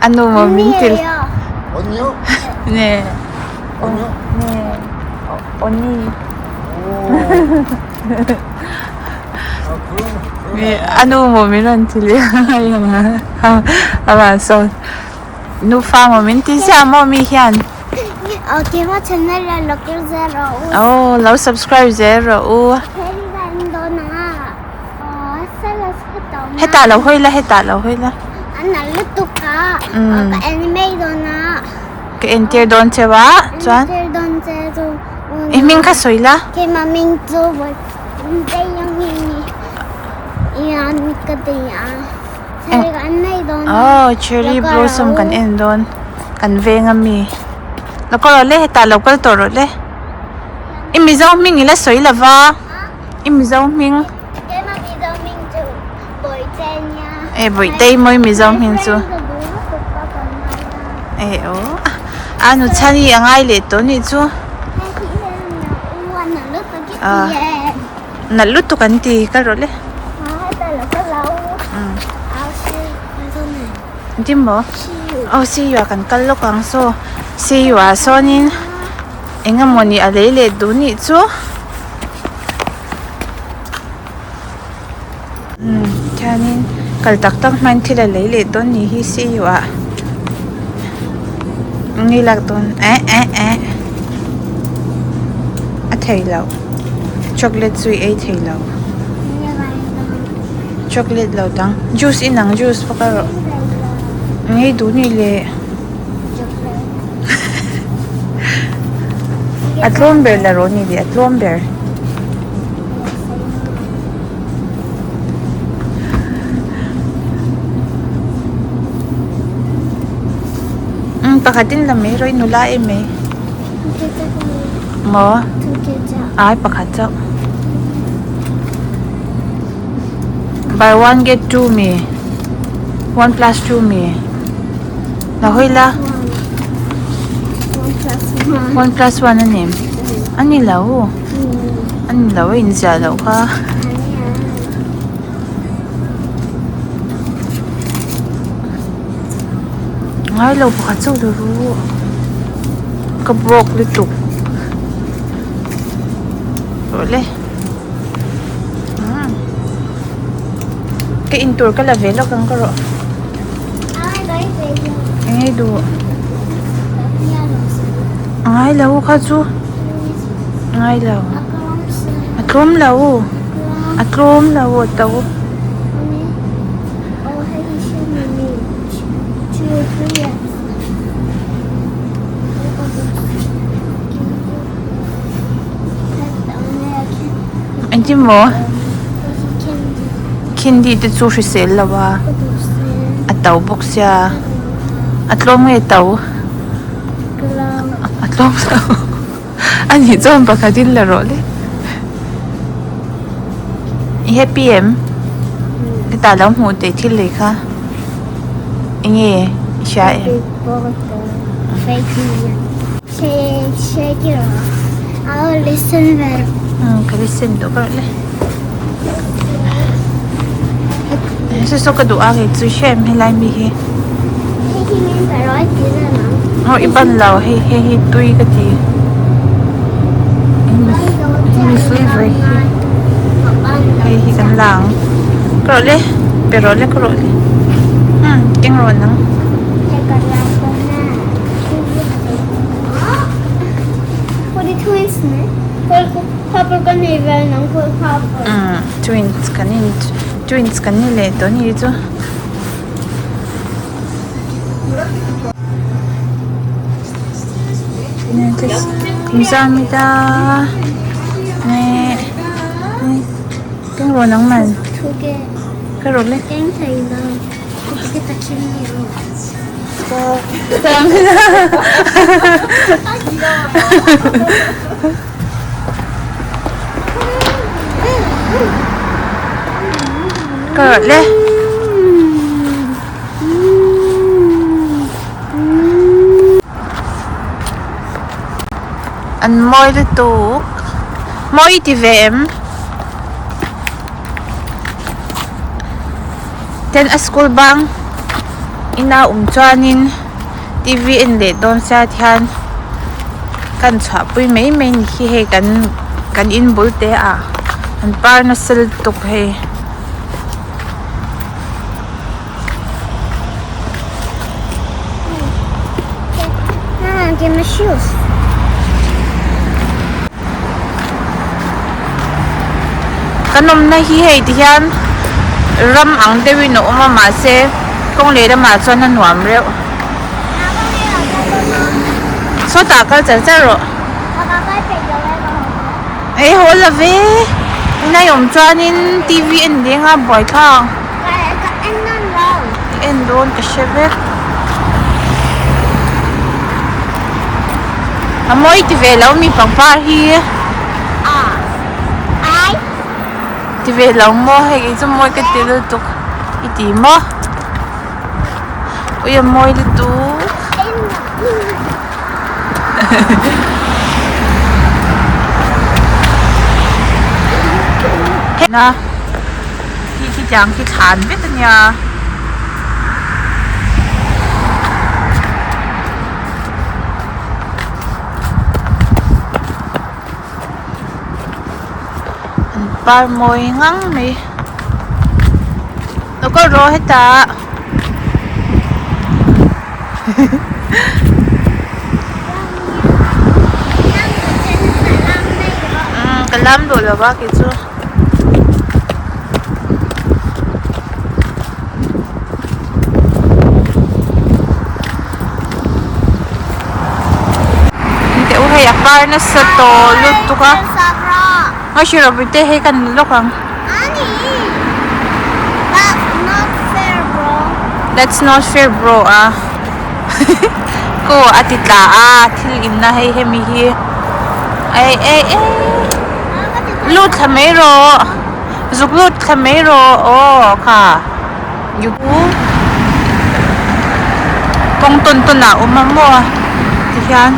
Anu maw min til. Ne. Ne. Oni. Anu maw min rawn ti leh a avang sawn nufa maw min ti ziah maw mi hian. Aw lo subscribe zel rawh u. Hetah lo hawi la hetah lo hawi la. Ka entir dawn cheu a chuan i hming kha sawi la. Aw cherry blossom kan en dawn kan veng ami lo kal rawh le hetah lo kal tawh rawh le i mizo hming i la sawi lova. I Mizo hming. Keimah Mizo hming chu Bawihte nia. E Bawihte mawi Mizo hming chu. E o. A nu chhani a ngai leh tawh nih chu. A nalh lutuk an ti kal rawh le. Engtin maw? Aw see you ah kan kal lawk ang saw. See you ah sawnin eng emawni a lei leh duh nih chu. Umm khianin kal tak tak hmain thil a lei leh dawn nih hi see you ah nge lak dawn eh eh eh a thei loh chocolate chu i ei thei lo chocolate lo dang juice inang juice bawk erawh ngei duh nih leh. A tlawm ber la rawh ni leh a tlawm ber. Umm pakhatin la mai rawh i nula em mai. Maw? Ai pakhat chauh. Buy one get two mi. One plus two mi. La hawi la. One plus one a ni. A ni lo. A ni lo a inziah loh kha. Ngai lo pakhat chauh la ru. Ka broke lutuk. Rawh le. Ka intur ka la ve lawk ang ka rawh. Eng ei duh? A ngai lo kha chu. A ngai lo. A tlawm lo. A tlawm lo a to. Engtin maw? Candy te chu hrisel lo a, a to bawk sia, a tlawm nge to? A tlawm lo a nih chuan pakhat in la rawh le. I happy em? Hetah lo hmuh teh thil lei kha enge i hria em? Ka listen tawh ka le. Saw saw ka duh a kei chu hrem helai mi hi. Aw i ban lo hei hei hi tui ka ti. Hemi flavor hi hei hi kan la ang. Ka rawh le pe rawh le ka rawh le. Keng rawh nang. Umm twins kan in twins kan ni leh tawh ni chu. 감사합니다. 네. 깽로 낭만. 그럴래? 감사합니다. Ka rawh le. An mawi lutuk. Mawi i ti ve em? Ten a school bang. Ina awm chuanin T_V en leh dawn sia tihian kan chhuahpui mai mai ni hi hei kan kan in bul te ah an par nasa lutuk hei. Kan awmna hi hei ti hian ram ang deuhin a awm a mahse kawng leh lamah chuan a nuam reuh. Sawtah kal char char rawh. Ei haw la ve. Inai awm chuanin T_V en leng a buaithlak. Ka en dawn lo. I en dawn ka hre vek. A mawi ti ve lo mi pangpar hi. A. Ai. Ti ve lo maw hei kei chu mawi ka ti lutuk i ti maw. Ui a mawi lutuk. Na khi khi tiang khi thlan vek a nia. An par mawi ngang mai. Lo kal rawh hetah. Umm ka lam duh lo va kei chu. Engteh u hei a par nasa tawh lutuk a. Ngaihruatpui te hei kan lawk ang. That's not fair bro a ko a ti tla a thil in na hei hemi hi ei ei ei lut thla mai rawh zuk lut thla mai rawh aw kha kawng tawn tawn ah a awm a maw tihian.